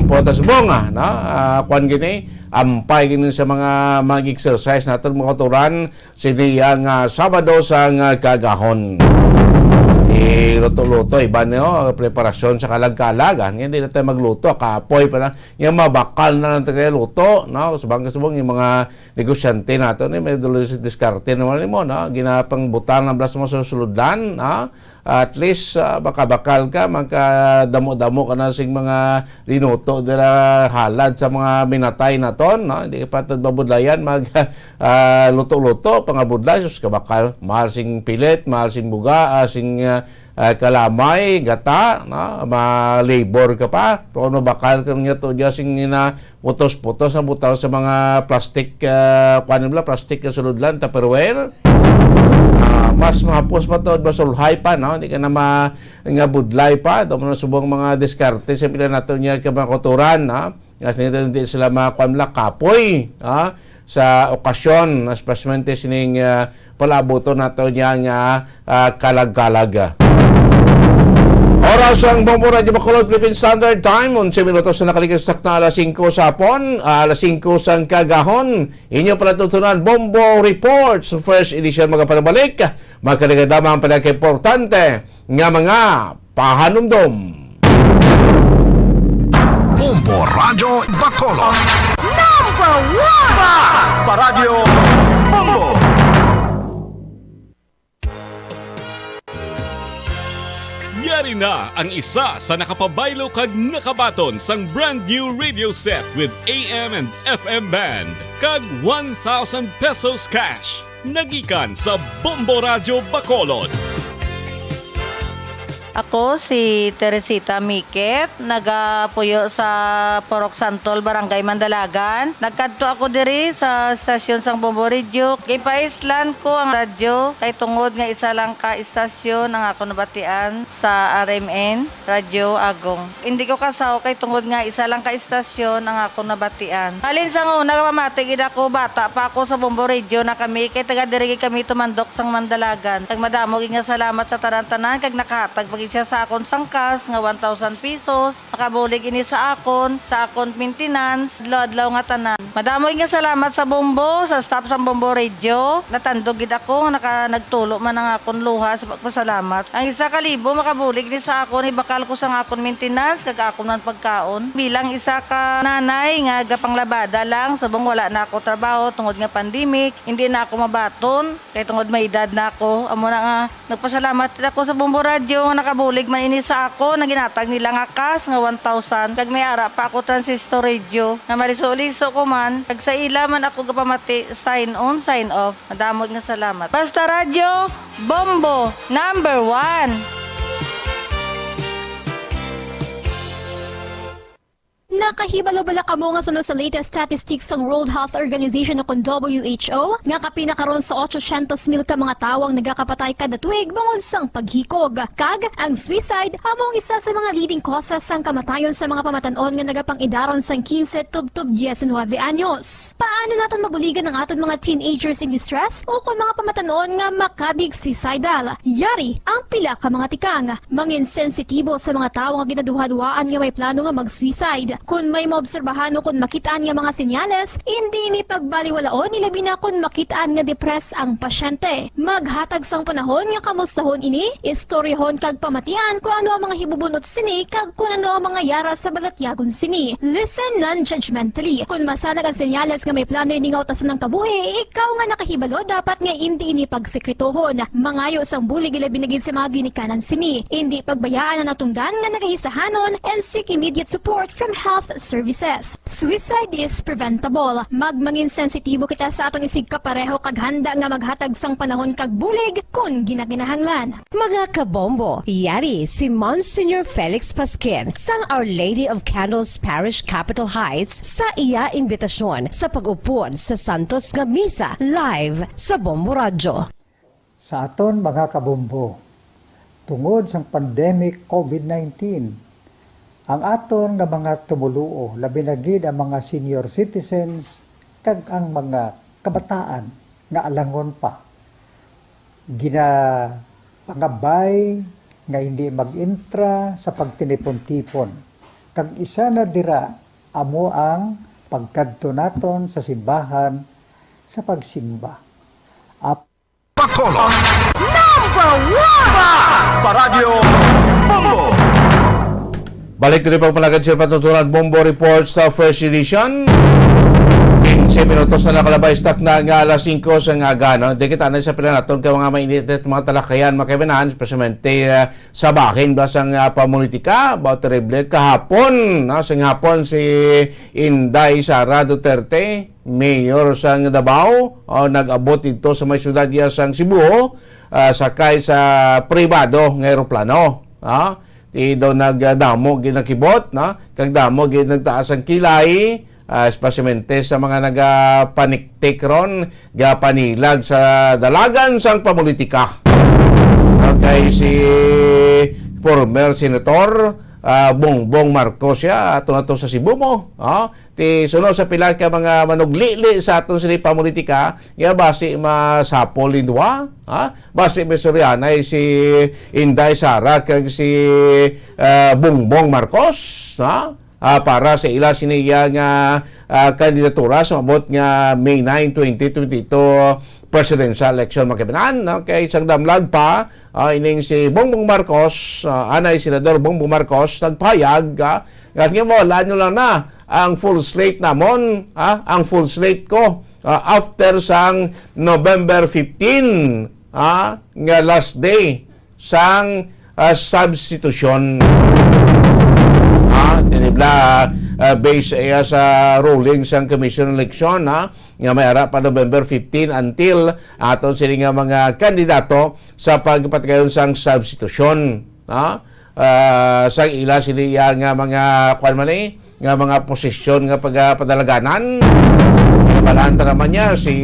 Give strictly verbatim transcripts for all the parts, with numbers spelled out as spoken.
Potas Bunga, no? Ah, kwan gini, ampay gini sa mga mag-exercise naton, mga kautoran, sini nga Sabado sang kagahon. Iluto-luto, iba niyo, preparasyon sa kalag-kalag, ah. Hindi na tayo magluto, kapoy pa na. Yung mabakal na lang tayo luto, no? Subong, subong yung mga negosyante nato ni may dulo sa diskarte naman nimo, no? Ginapang butang ng blas mo sa suludlan, no? At least, ah, makabakal ka, makadamo-damo ka na sing mga linuto dira halad sa mga minatay naton, no? Hindi ka pa tad mabudlayan, mag, ah, luto-luto, pangabudlay, sus, kabakal, mahal sing pilit, mahal sing buga, ah, sing, ah, ah, kalamay, gata, no? Ma-labor ka pa. Pero kung mabakal ka nga to, diya sing na putos-putos na butang sa mga plastic, ah, kuwan nila, plastic nga suludlan, Tupperware. Ah, mas mahapos pa to, mas ulhay pa, no? Hindi ka na ma-, nga budlay pa. Ito mo na subong mga diskarte sa pila nato niya ka mga kautoran, no? Nga sila hindi sila mga kuwan nila, kapoy, ha? Sa okasyon, especially sining, ah, palabuton nato niya nga, ah, kalag-kalag. Oras ang Bombo Radyo Bacolod, Philippine Standard Time, onse minutos na nakaligid sa sakta alas singko sa hapon, ah, alas singko sang kagahon. Inyo palatutunan, Bombo Reports, first edition, magapanabalik. Magkaligad lamang ang pinakaimportante nga mga pahanumdom. Bombo Radyo Bacolod. Number one! Paradyo Bombo. Yari na ang isa sa nakapabaylo kag nakabaton sang brand new radio set with A M and F M band kag one thousand pesos cash. Nagikan sa Bombo Radyo Bacolod. Ako si Teresita Miket, nagapuyo sa Purok Santol, Barangay Mandalagan. Nagkadto ako diri sa stasyon sang Bombo Radio. Gipaislan ko ang radyo kay tungod nga isa lang ka istasyon ang ako nabatian sa R M N, Radyo Agong. Hindi ko kasaw kay tungod nga isa lang ka istasyon ang ako nabatian. Halin sang una, pamati gid ako, bata pa ako sa Bombo Radio na kami, kay taga diri gid kami tumandok sang Mandalagan. Kag madamo gid nga salamat sa tanan-tanan, kag nakahatag pa gid siya sa akon sang cash nga one thousand pesos. Makabulig ini sa akon, sa akon maintenance, adlaw-adlaw nga tanan. Madamo gid nga salamat sa Bombo, sa staff sang Bombo Radio. Natandog gid ako nga naka-, nagtulo man ang akon luha sa pagpasalamat. Ang isa ka libo makabulig ni sa akon, ibakal ko sang akon maintenance kag akon man pagkaon. Bilang isa ka nanay nga gapanglabada lang, subong wala na ako trabaho tungod nga pandemic, hindi na ako mabaton, kay tungod may edad na ako. Amo na nga, nagpasalamat ako sa Bombo Radio nga nakabulig man ini sa akon, nga ginhatag nila nga cash nga one thousand, kag may ara pa ako transistor radio, nga maliso-liso ko man, kag sa ila man ako gapamati, sign on, sign off. Madamo nga salamat. Basta Radyo, Bombo, number one. Nakahibalo bala kamo nga suno sa latest statistics sang World Health Organization o kon W H O nga kapin na karon sa otso syentos mil ka mga tawo ang nagakapatay kada tuig bangod sang paghikog? Kag ang suicide amo ang isa sa mga leading causes sang kamatayon sa mga pamatan-on nga nagapang-idaron sang quince tubtob diecinuebe anyos. Paano naton mabuligan ang aton mga teenagers in distress o kon mga pamatan-on nga makabig suicidal? Yari ang pila ka mga tikang. Mangin sensitibo sa mga tawo nga ginaduhaduhaan nga may plano nga mag-suicide. Kon may maobserbahan o kon makit-an nga mga senyales, indi ini pagbaliwalaon, ilabi na kon makit-an nga depressed ang pasyente. Maghatag sang panahon nga kamustahon ini, istoryahon kag pamatian kon ano ang mga hibubun-ot sini kag kon ano ang mga yara sa balatyagon sini. Listen non-judgmentally. Kon masanag ang senyales nga may plano ini nga utason ang kabuhi, ikaw nga nakahibalo dapat nga indi ini pagsekretohon. Mangayo sang bulig, ilabi na gid sa mga ginikanan sini. Indi pagbayaan ang natungdan nga nagahisahanon and seek immediate support from health services. Suicide is preventable. Magmangin sensitibo kita sa aton isigkapareho kag handa nga maghatag sang panahon kag bulig kon ginakinahanglan. Mga kabombo, yari si Monsignor Felix Pasquin sang Our Lady of Candles Parish, Capitol Heights, sa iya imbitasyon sa pag-upod sa santos nga misa live sa Bombo Radyo. Sa aton mga kabombo, tungod sang pandemic COVID nineteen, ang aton nga mga tumoluo, labi na gid ang mga senior citizens kag ang mga kabataan nga alangon pa, ginapangabay nga hindi mag-intra sa pagtinipon-tipon. Kag isa na dira amo ang pagkadto naton sa simbahan sa pagsimba. Ap- Bacolod. Number one! Basta Radyo Bombo! Balik diri pagpalagad sa patutunan Bombo Report sa first edition. Quince minutos na nakalabay sa takna nga alas singko sa aga, no? Di kita na sa pila naton ka mga mainit at mga talakayan, mga kaibanan, especialmente, ah, sa bahin ba sang, ah, pamulitika, ba terrible kahapon, no? Sang hapon si Inday Sara Duterte, mayor sang Davao, o, nag-abot dito sa may syudad niya sang Cebu, ah, sakay sa pribado nga eroplano, ah. Ti daw nagdamo ginakibot, no? Kag damo gid nagtaas ang kilay, ah, especialmente sa mga nagapaniktik ron, gapanilag sa dalagan sang pamulitika. Okay, si former Senator, ah, Bongbong Marcos siya, ato na to sa Cebu mo. Ah, ti suno sa pila ka mga manuglili sa aton sini pamulitika, nga basi masapol ni duha, ha? Basi may suryanay si Inday Sara kag si, ah, Bongbong Marcos, ha? Ah, para sa ila sini iya nga, ah, kandidatura sa maabot nga May nine, twenty twenty-two presidential election, mga kaibanan. Okay, isang damlag pa, ah, ining si Bongbong Marcos, ah, anay Senador Bongbong Marcos, nagpahayag, ah, nga, nga mo, laan nyo lang na ang full slate namon, ah, ang full slate ko, ah, after sang November fifteen, ah, nga last day sang, ah, substitution. Ah, tinibla, ah, based, eh, sa ruling sang Commission on Election, ah, nga may ara pa November fifteen until aton sini nga mga kandidato sa pagpatigayon sang substitution, ah, ah, sang ila sini iya nga mga, kuwan man ni, nga mga posisyon nga pagapadalaganan. Nabalaan ta naman niya si,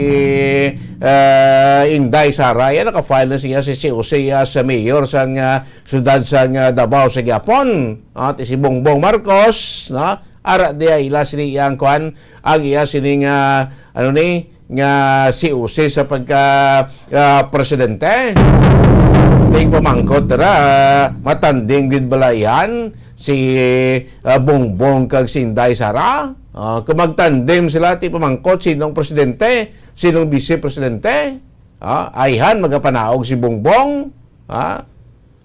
ah, Inday Sara, ya, naka-file na siya si C O C, ya, sa mayor sang, ah, siyudad sang, ah, Davao sa gihapon. At si Bongbong Marcos, no? Ara diya ila sini iyang kuwan, ang iya sini nga, ano ni, nga C O C sa pagka, ah, presidente. Ting pamangkot dira, matanding gid bala yan si, ah, Bongbong kag si Inday Sara. Ah, kung magtandem sila, ti pamangkot sinong presidente, sinong vice presidente. Ah, ayhan magapanaog si Bongbong, ah,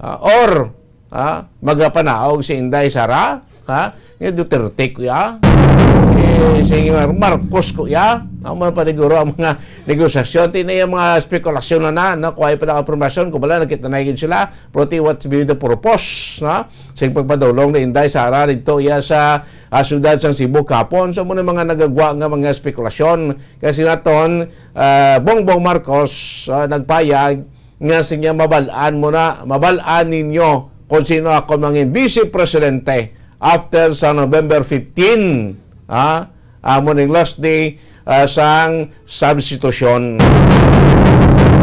ah, or, ah, magapanaog si Inday Sara, ha? Nga Duterte ko ya. Eh, si Mar-, Marcos ko ya. Amo pa siguro ang mga negosasyon. Ti na yung mga spekulasyon na na, no? Kuha pa ng impormasyon, kung wala, nakita na yun sila. Pero ti, what's be the purpose, no? Sing pagpadulong ni Inday Sara dito iya sa, ah, siyudad sang Cebu kapon. So, muna mga nagagwa nga mga spekulasyon. Kasi naton, ah, Bongbong Marcos, ah, nagpayag nga siya mabal-an mo na, mabal-an ninyo kung sino ako mangin vice presidente after sa November fifteen, ha? Amo ning last day, ah, sang substitution.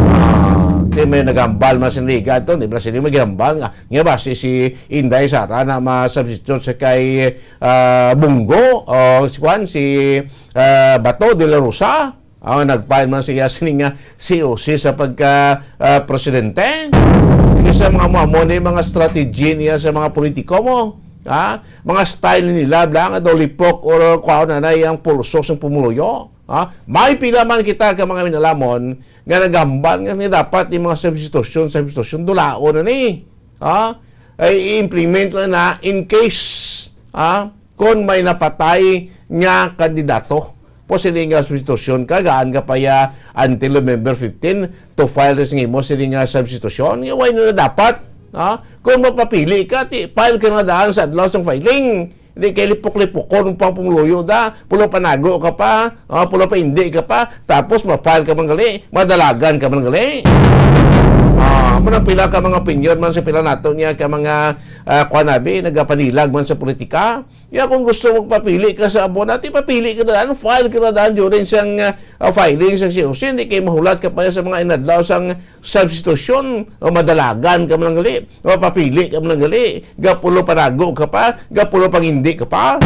Ah, di may nagambal man sa liga to, di ba sila maghambal nga, nga ba si, si Inday Sara na ma-substitute sa kay, ah, Bunggo o si Juan, si, ah, Bato de la Rosa? Ah, nagpain man siya sini nga C O C sa pagka, ah, presidente. Kasi mga mo, amo ni mga strategy niya sa mga politiko mo. Ha? Mga style nila, bla, nga daw lipok or kuhaon na na yung pulso sa pumuluyo. Ha? May pila man kita ka mga minalamon nga nagambal nga ni dapat yung mga substitution, substitution, dulaon na ni. Ha? Ay, i-implement lang na in case, ha? Kung may napatay nga kandidato po sini nga substitution ka, gaan ka pa ya until November fifteen to file sa imo sini nga substitution. Nga way na dapat, ha? Kung mapapili ka, ti, file ka na daan sa adlaw sang filing. Hindi kay lipok-lipokon pa ang pumuluyo da, pulo panago ka pa, ah, pulo pa hindi ka pa, tapos ma-file ka man gali, madalagan ka man gali. Ah, muna pila ka mga opinion man sa pila nato niya ka mga, ah, kuan abi, nagapanilag man sa politika. Ya, kung gusto mo papili ka sa abo natin, papili ka na daan, file ka na daan during sang, ah, filing sang C O C, hindi kay mahulat ka pa sa mga inadlaw sang substitution, o madalagan ka man gali, o papili ka man gali, gapulo panago ka pa, gapulo pangindi ka pa.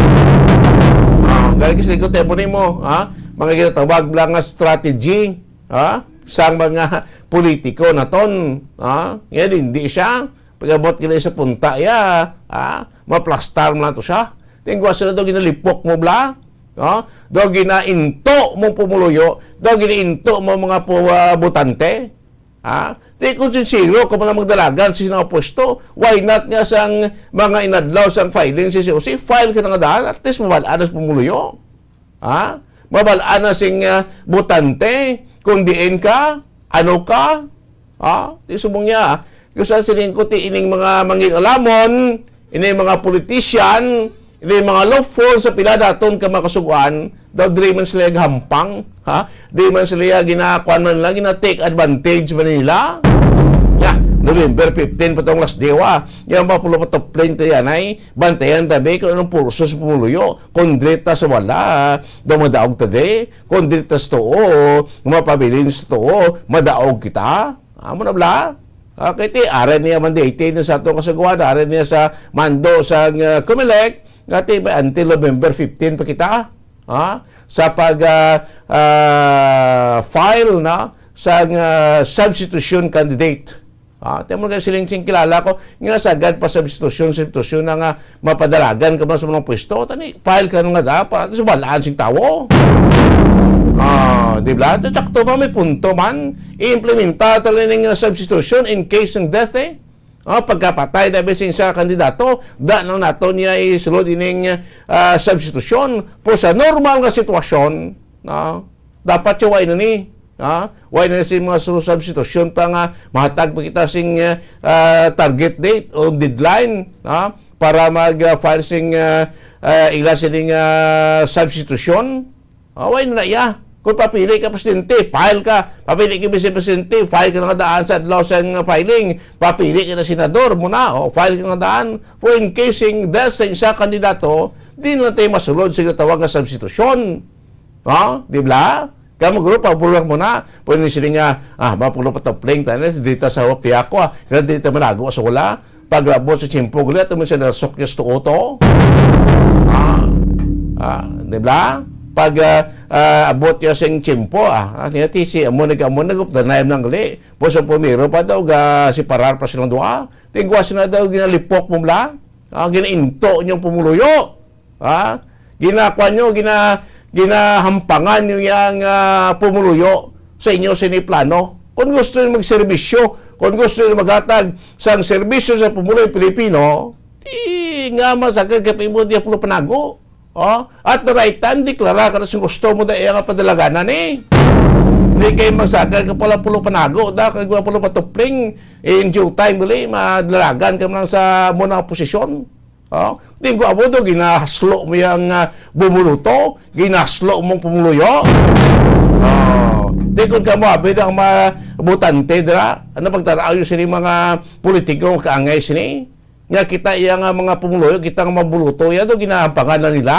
Ah, gani kasi ko tempo nimo, ha? Mga ginatawag lang nga strategy, ha? Sang mga politiko naton, ha? Ngayon, hindi siya. Pag-abot ka na sa punta, ya, ha? Maplastar mo lang to siya. Tingwa sila daw ginalipok mo bala? Ha? Daw ginainto mong pumuluyo? Daw ginainto mo mga pu-, ah, botante? Ha? Di kung sincero ka man ang magdalagan sa sinang pwesto, why not nga sang mga inadlaw sang filing si C O C, file ka na nga daan, at least mabal-an na sa pumuluyo. Ha? Mabal-an na sing, ah, botante kung diin ka, ano ka. Ha? Di subong niya. Kung saan siling ko, ti ining mga mangilalamon, ining mga politician, ining mga lawful sa pila daton ka mga kasuguan, daw diri man sila gahampang, ha? Di man sila ginakuan man nila, gina-take advantage man nila. Ya, November fifteen pa tong last day, wa. Yan pa pulo pa to plane to yan, ay. Bantayan tabi kung anong pulso sa pumuluyo. Kung diri ta sa wala, daw madaog ta di. Kung diri ta sa tuo, mapabilin sa tuo, madaog kita. Amo na bala? Ah, kay ti, aran niya mandate na sa atong kasagwada, aran niya sa mando sa, uh, Comelec, nga ti, until November fifteen pa kita, ha? Sa pag, ah, ah, file na sa, ah, substitution candidate. Ah, tamo nga siling sing kilala ko, nga sagad pa substitution, substitution na nga mapadalagan ka man sa mga pwesto, tani, file ka nga da, para sa balaan sing tawo. Ah, di ba? Sakto pa, may punto man. I-implementa talaga ning, ah, substitution in case ng death, eh. Ah, pagkapatay na bising sa kandidato, da na nato niya isulod ining, ah, substitution. Pero sa normal nga sitwasyon, no, dapat siya way na ni, ha? Way na si mga su-, substitution pa nga mahatag pa kita sing, ah, target date o deadline, ha? Para mag, ah, file sing, ah, ah, ila sining, ah, substitution. Ah, way na iya. Kung papili ka presidente, file ka. Papili ka vice presidente, file ka na nga daan sa adlaw sa nga filing. Papili ka na senador mo na, o file ka na nga daan. For in case sing death sa isa kandidato, di na tayo masulod sa ginatawag nga substitution. Ha? Di ba? Kamo guro, pabulak mo na. Pwede ni sila nga, ah, mapulo pa topling tayo na, dito sa Wapiaco, ah. Kaya dito manago sa wala. Pag abot sa tiyempo, gali, ato mo siya nasok niya sa tuo to. Ah, ah, di ba? Pag, ah, ah, abot niya sing tiyempo, ah, ah, kaya ti si amo nag-, amo nag-, updanay lang gali. Puso pumiro pa daw, ga, si parar pa silang dua. Tingwa sila daw, ginalipok mo bala. Ah, ginainto niyang pumuluyo. Ha? Ginakuan nyo, gina-, ginahampangan nyo yang, ah, pumuluyo sa inyo sini plano. Kung gusto nyo magserbisyo, kung gusto nyo maghatag sang serbisyo sa pumuluyo Pilipino, di nga masagad ka pa imo di pulo panago. Oh? At the right time, deklara ka na sa gusto mo da iya nga padalaganan, eh. Di kay masagad ka pala pulo panago, da, kay gwa pulo patupling, in due time, gali, madalagan ka man sa mo nga posisyon. Oh, tingwa mo do, ginahaslo mo yang, ah, bumuluto, ginahaslo mong pumuluyo. Oh, di kon kamo, abi, ang mga botante dira, ano pagtanaw nyo sini mga politiko kaangay sini? Nga kita iya nga mga pumuluyo, kita nga mabuluto, iya do ginahampangan na nila.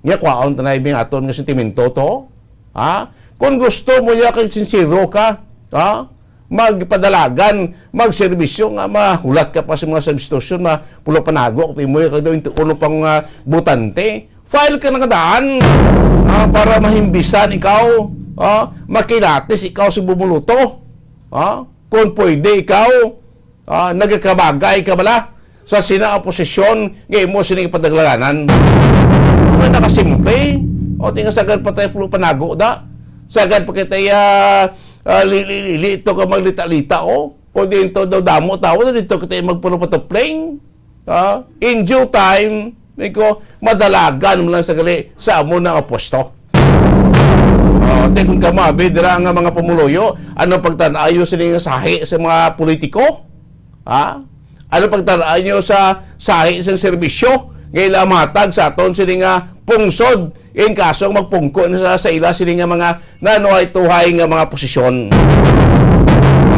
Nga kwaon ta na ibing aton nga sentimento to. Ha? Kung gusto mo niya kay sincero ka, ha? Magpadalagan, magserbisyo nga mahulat ka pa sa mga substitution, ma-, pulo panago, kung imo ka daw yung ulo pang, ah, botante. File ka na kadaan, ah, para mahimbisan ikaw, ah, makilatis ikaw sa bumuluto. Ah, kung pwede ikaw, ah, nagakabagay ka bala sa sina nga posisyon nga imo sining padaglaganan. Nga nakasimple, o, tinga sagad pa tayo pulo panago da. Sagad pa kita, ah, ah, li-, li-, li-, li-, ito ka maglita-lita, o. O, di ito daw damo tao, di ito kita magpuno patupling. Ah, in due time, may ko, madalagan mo lang sa gali sa amo na nga pwesto. Oh, te, kung kamo, abi, dira nga mga pumuluyo, ano pagtan-ayo sini nga sahi sa mga politiko? Ha? Ano pagtan-ayo sa sahi sa serbisyo nga ila matag sa aton sini nga pungsod in kaso magpungko na sa, sa ila sini nga mga nanuhay-tuhay nga mga posisyon?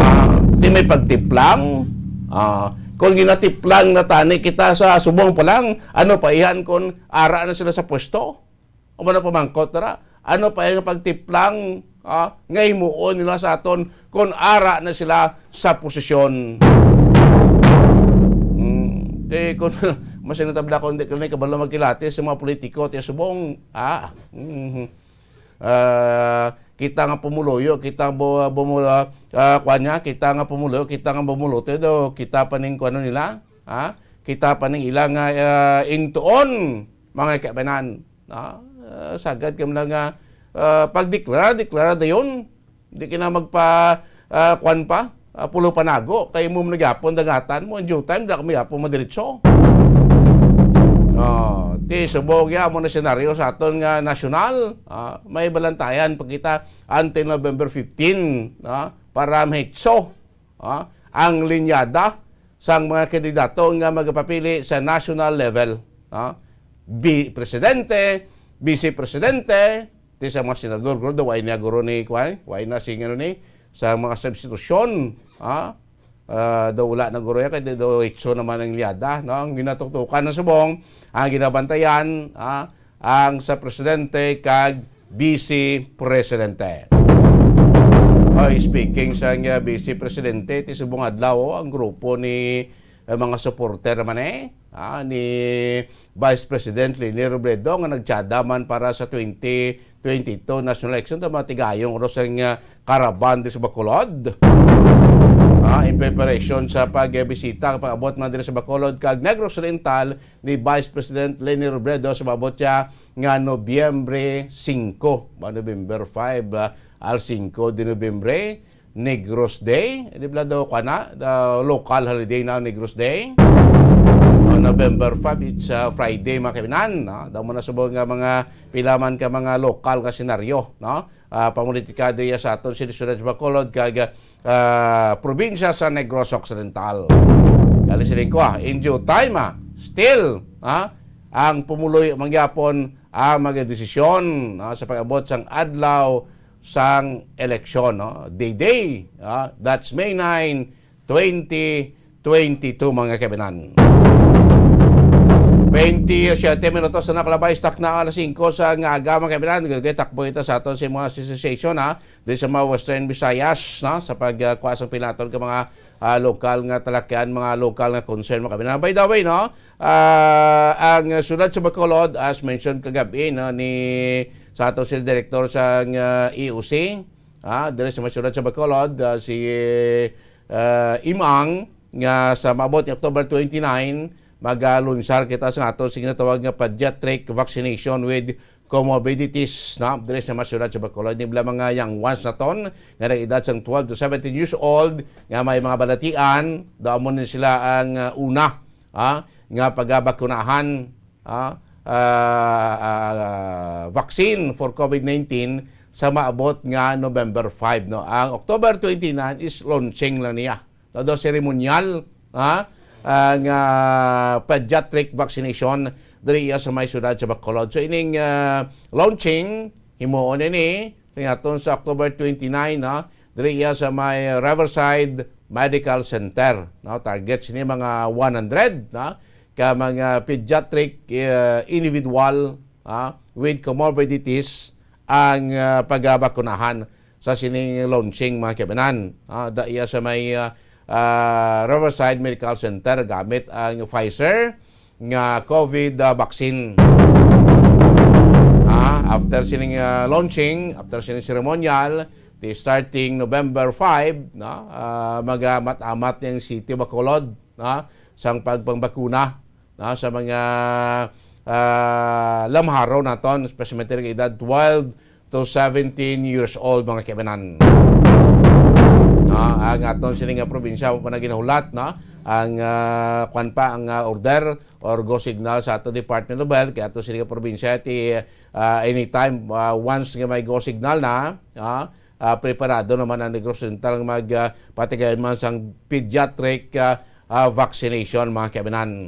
Ah, di may pagtiplang? Ah, kung ginatiplang na tani kita sa subong pa lang, ano pa iyan kung ara na sila sa pwesto? O man ang pamangkot na ra, ano pa yung pagtiplang, ah, nga himuon nila sa aton kung ara na sila sa posisyon? Hmm, di ko, mas natabla ko, hindi ko na kabalo magkilatis sa mga politiko, ti subong, ah, mhm. Ah, kita nga pumuluyo, kita bu-, bumu-, ah, kuwan niya, kita nga pumuluyo, kita nga bumuluto, do, kita pa ning kuwan nila, ha? Kita pa ning ila nga, ah, intuon. mga kaibanan. Ah, ah, sagad ka man lang nga, ah, pagdeklara, deklara dayon. Di ka na magpa, ah, kwan pa, ah, pulo panago. Kay mo man gyapon dagatan mo, in due time, da kami gyapon madiretso. Oh, ti subong ya mo na senaryo sa aton nga nasyonal, ah, may balantayan pa kita until November fifteen, ah, para mahitso, ah, ang linyada sang mga kandidato nga magapapili sa national level, ah. Bi-, presidente, vice presidente, ti sa mga senador, guro, daw, way na guro ni, kwan, way na sing, ano ni, sa mga substitution, ah. Ah, daw wala na guro yan, kay daw itso naman ang linyada, no? Ang ginatuktukan na subong, ang ginabantayan, ah, ang sa presidente kag vice presidente. Oy, speaking sa nga vice presidente, ti subong adlaw, oh, ang grupo ni, eh, mga supporter naman, eh, ah, ni Vice President Leni Robredo nga nagtsada man para sa twenty twenty-two national election, daw mga tigayong ro sa nga caravan di sa Bacolod. Ah, in preparation sa pagbisita, pag-abot man diri sa Bacolod kag Negros Oriental ni Vice President Leni Robredo sa maabot siya nga Nobyembre singko, ba, November five, ah, al singko de Nobyembre, Negros Day. Di ba daw, kwa na, the local holiday na, Negros Day. On November five, it's, uh, Friday, mga kaibigan, no? Daw mo na subong nga mga pila man ka mga lokal nga senaryo, no? Ah, pamulitika diya sa aton sini, Siyudad sa Bacolod, kag, ah, probinsya sa Negros Occidental. Kali siling ko, ah, in due time, ah, still, ah, ang pumuloy mangyapon ang magdesisyon, no, sa pag-abot sang adlaw sang eleksyon, no? D-Day, ah, that's May nine, twenty twenty-two, mga kaibanan. Twenty-siyete minutos na nakalabay, stuck na alas singko sa nga aga, mga kaibanan. Gagawin, takbo kita sa aton sa mga association, ha? Di sa mga Western Visayas, no? Sa pagkuha sa pilaton ka mga, ah, lokal nga talakyan, mga lokal nga concern, mga kaibanan. By the way, no? Ah, ang siyudad sa Bacolod, as mentioned kagabi, no, ni sa ato si Director sa, ah, E O C, ah, diri sa may siyudad sa Bacolod, ah, si, ah, Imang, nga sa maabot ni October twenty-nine, magalunsar kita sa ato sa ginatawag nga pediatric vaccination with comorbidities, no? Diri sa may siyudad sa Bacolod, ni bala mga young ones naton nga nag-edad sang twelve to seventeen years old nga may mga balatian, daw amo ni sila ang, ah, una, ah, nga pagabakunahan, ah, ah, ah, vaccine for COVID nineteen sa maabot nga November five, no? Ang October twenty-nine is launching lang niya. Todo seremonyal, ha? Ang, ah, pediatric vaccination diri iya sa may siyudad sa Bacolod. So, ining, ah, launching, himuon ini, sa aton sa October twenty-nine, no? Diri iya sa may Riverside Medical Center, no? Target sini mga one hundred, no? Ka mga pediatric, ah, individual, ah, with comorbidities ang, ah, pagabakunahan sa sining launching, mga kaibanan. Ah, da iya sa may, ah, ah, Riverside Medical Center gamit ang Pfizer nga COVID, ah, vaccine. Ah, after sining, ah, launching, after sining ceremonial, the starting November five, no, ah, magamat-amat ang City of Bacolod, no, sang pagpangbakuna, no, sa mga, ah, lamharo naton, especially nga edad twelve to seventeen years old, mga kaibanan. No, ang aton sini nga probinsya, mo pa na ginahulat, no? Ang, ah, kwan pa, ang, ah, order or go signal sa ato Department of Health, kay ato sini nga probinsya, ti, ah, anytime, ah, once nga may go signal na, ah, ah, preparado naman ang Negros Oriental nga mag, ah, patigayon man sang pediatric, ah, ah, vaccination, mga kaibanan.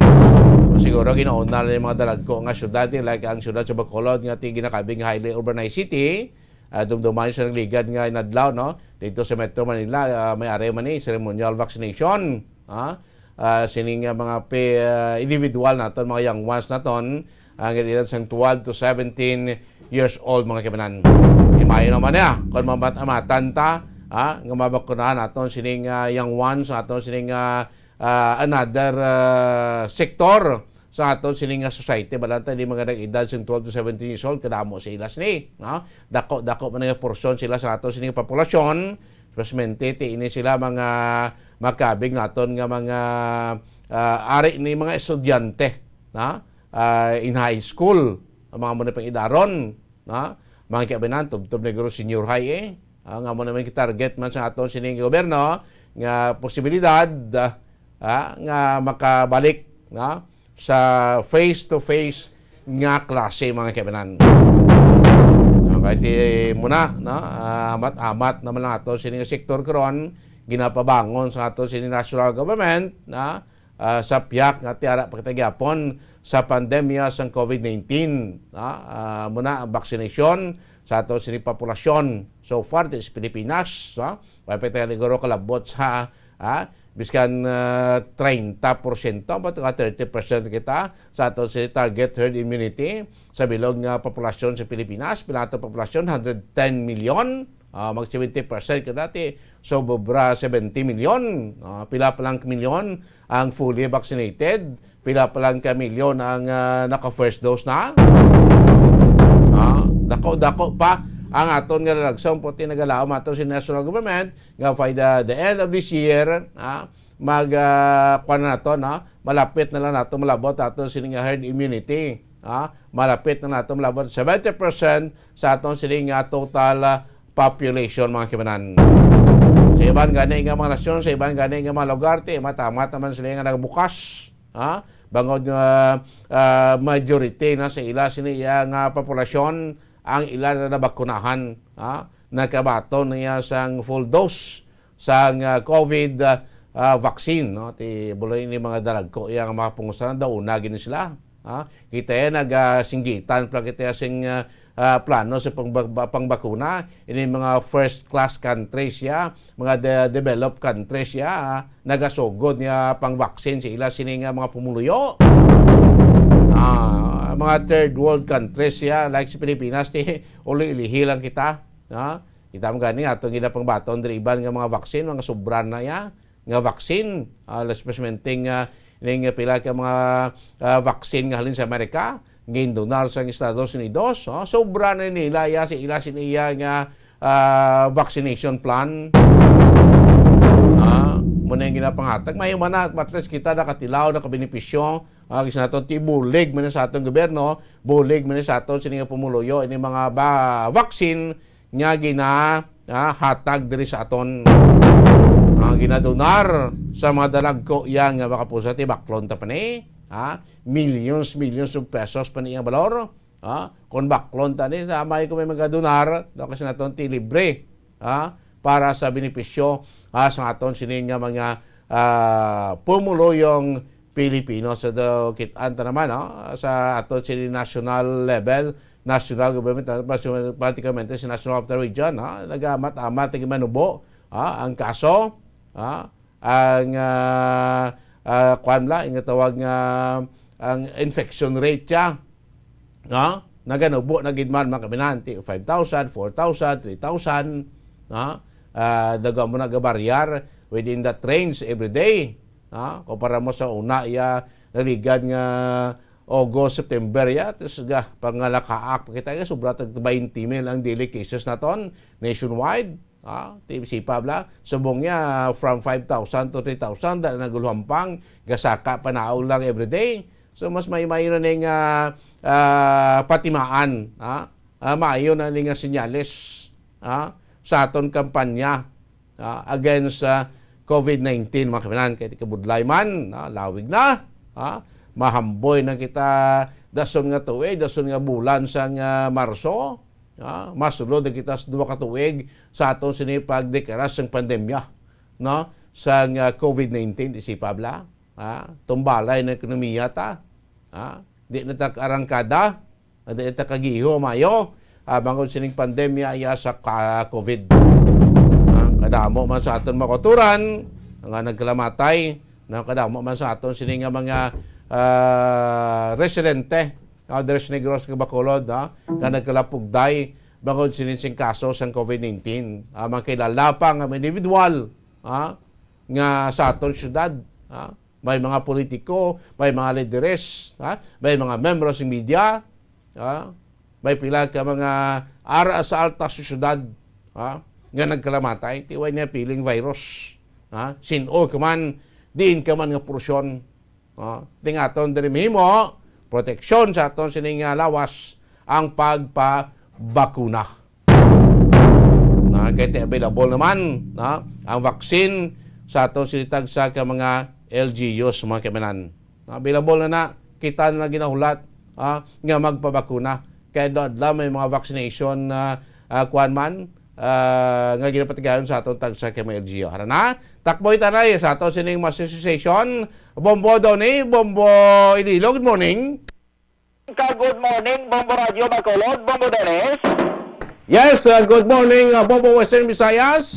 Siguro ginauna na yung mga dalagko nga syudad, eh, like ang syudad sa Bacolod nga ti ginakabing highly urbanized city, ah, dumduman sa nagligad nga inadlaw, no? Dito sa Metro Manila, ah, may ari man ni ceremonial vaccination, ah, ah, sining nga mga pe-, ah, individual naton, mga young ones naton, ang edad sang twelve to seventeen years old, mga kaibanan. Imayo naman niya, kung mamat-amatan ta, ah, nga mabakunahan naton sining, ah, young ones, aton sining, ah, ah, another, ah, sektor sa aton sini nga society, balanta ni mga nag-edad sing twelve to seventeen years old, kadamo sa ilas ni, no? Dako-dako man nga porsyon sila sa aton sini nga populasyon, especially ti ini sila mga makabig naton nga mga, ah, ari ni mga estudyante, no? ah, in high school, ang mga amo na pang-idaron, no? Mga kaibanan, tubtob na guro senior high, eh. Ah, nga amo naman target man sa aton sining gobyerno nga posibilidad, ah, ah, nga makabalik, no, sa face-to-face nga klase, mga kaibanan. Okay, ti muna, no? Ah, amat-amat naman ang ato sining sektor karon, ginapabangon sa ato sining national government, no? Ah, sa piyak nga tiara pa kita gihapon sa pandemya sang COVID nineteen, ah, ah, muna ang vaccination sa ato sini populasyon. So far, ti sa Pilipinas, ah, wala pa tayo naguro kalabot sa, ah, biskan, ah, treinta porsyento, but nga thirty percent kita sa ato si target herd immunity sa bilog nga populasyon sa Pilipinas. Pila ato populasyon? Hundred ten million. Ah, mag seventy percent ka dati. So, sobra seventy million. Ah, pila pa lang milyon ang fully vaccinated? Pila pa lang ka milyon ang, ah, naka first dose na? Ah, dako-dako pa ang aton nga lalagson, puti nagalaom ato si national government nga by the, the end of this year, ah, mag, ah, kuwan na nato, no? Malapit na lang nato malabot ato sini nga herd immunity. Ah, malapit na nato malabot seventy percent sa aton sini nga total, ah, population, mga kibanan. Sa iban gani nga mga nasyon, sa iban gani nga mga lugar, ti matamat naman sila nga nagbukas, ha? Bangod nga, ah, majority na sa ila sini iya nga populasyon ang ila na nabakunahan, ha? Nakabaton niya sang full dose sang, ah, COVID, ah, ah, vaccine, no? Ti buloy ni mga dalagko iya nga mga pungusanan, daw una gini sila. Ha? Kita yan, nagasinggitan pa kita sing, ah, ah, plano sa pangba-, pangbakuna. Ini mga first class countries ya, mga de-, developed countries ya, ah, nagasugod nga pang-vaccine sa ila sini nga mga pumuluyo. Ah, mga third world countries ya, like sa Pilipinas, ti uli-ilihi lang kita. Ha? Kita mo gani, atong ginapangbaton diri iban nga mga vaccine, mga sobra na ya nga vaccine, ah, especially nga ning pila ka mga, ah, vaccine nga halin sa Amerika, gindonar sa Estados Unidos, oh, sobra na nila ya sa ila sin iya nga, ah, vaccination plan. Ah, mo na yung ginapangatag. May man na, at least kita nakatilaw, nakabenepisyo. Ah, kasi nato, ti bulig man sa atong gobyerno, bulig man sa aton sini nga pumuluyo, ini mga ba, vaccine nga gina, ah, hatag diri sa aton, ah, ginadonar sa mga dalagko iya nga makapusa. Ti baklon ta pa ni, ah, millions, millions of pesos pa ni ang balor, ah, kung baklon ta ni, sa may ko may magadonar, no, kasi naton ti libre, ah, para sa benepisyo, ah, sa aton sini nga mga, ah, pumuluyong Pilipino. So, do, kit-an ta naman, no? Sa ato sini national level, national government, ah, pratikamente sa National Capital Region, no? Nagamat-amat ang manubo, ah, ang kaso, ah, ang, ah, ah, kwan bala, ang tawag nga, ang infection rate siya, no? Naganubo na gid man, mga kaminanti, five thousand, four thousand, three thousand, no? Ah, daga mo na gabaryar within that range every day. Ha? Kumpara mo sa una, iya, naligad nga August, September, ya, tas ga, pangalakaak pa kita, ya, sobra tag twenty mil ang daily cases naton nationwide. Ha? Ti sipa bala, subong niya, from five thousand to three thousand, da nagulhampang, gasaka pa naog lang everyday. So, mas may, may na ning, ah, ah, patimaan, ha? Ah, maayo na ning, ah, senyales, ha? Sa aton kampanya, ah, against sa COVID nineteen, mga kababayan, kay kabudlay man, ah, lawig na, ah, mahamboy na kita dason nga tuig, dason nga bulan sang, ah, Marso, ah, masulod na kita sa duha ka tuig sa aton sini pagdeklara sang pandemya, no, sang, ah, COVID nineteen, isip pa bala, ah, tumbalay na ekonomiya ta, ah, di na ta kaarangkada, Adi ita kagiho, mayo, ah, bangod sining pandemya iya sa ka-, COVID. Ah, kadamo man sa aton mga kauturan nga nagkalamatay, na kadamo man sa aton sini nga mga, ah, residente, ah, diri sa Negros kag Bacolod, ah, nga nagkalapugday bangod sini sing kaso sang COVID nineteen. Ah, mga kilala pa nga mga individual, ah, nga sa aton syudad, ah, may mga politiko, may mga lideres, ha? May mga membro sa media, ha? May pila ka mga ara sa alta sa syudad, ha? Nga nagkalamatay, ti way niya piling virus, ha? Sin-o ka man, diin ka man nga porsyon, ha? Ting aton diri mahimo, proteksyon sa aton sining, ah, lawas ang pagpabakuna. Na kay ti available naman na ang vaccine sa aton sini tagsa ka mga L G Us, mga kaimanan. Na available na na, kita na ginahulat, ah, nga magpabakuna. Kay adlaw-adlaw may mga vaccination na, ah, kuwan man, ah, nga ginapatigayon sa aton tagsa ka mga L G U. Hara na, takboy tanay sa aton sining Master Association. Bombo Donny, Bombo Ililo, good morning. Ka, good morning, Bombo Radio Bacolod, Bombo Dennis. Yes, uh, good morning, uh, Bombo Western Visayas.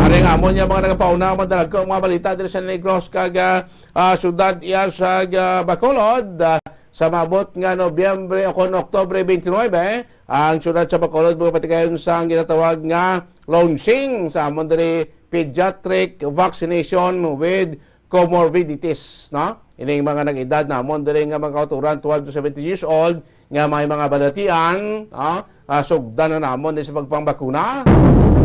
Ari nga amon niya mga nagapauna, madalag ko mga balita diri sa Negros kag, uh, uh, syudad iya sa, uh, Bacolod. Uh, sa maabot nga Nobyembre o kon Oktubre twenty-nine, ang syudad sa Bacolod magpatigayon sa ang ginatawag nga launching sa amon diri pediatric vaccination with comorbidities, no? Ining mga nag-edad namon diri nga mga kauturan, twelve to seventeen years old, nga may mga balatian, no? Ah, sugdan na namon sa pagpangbakuna.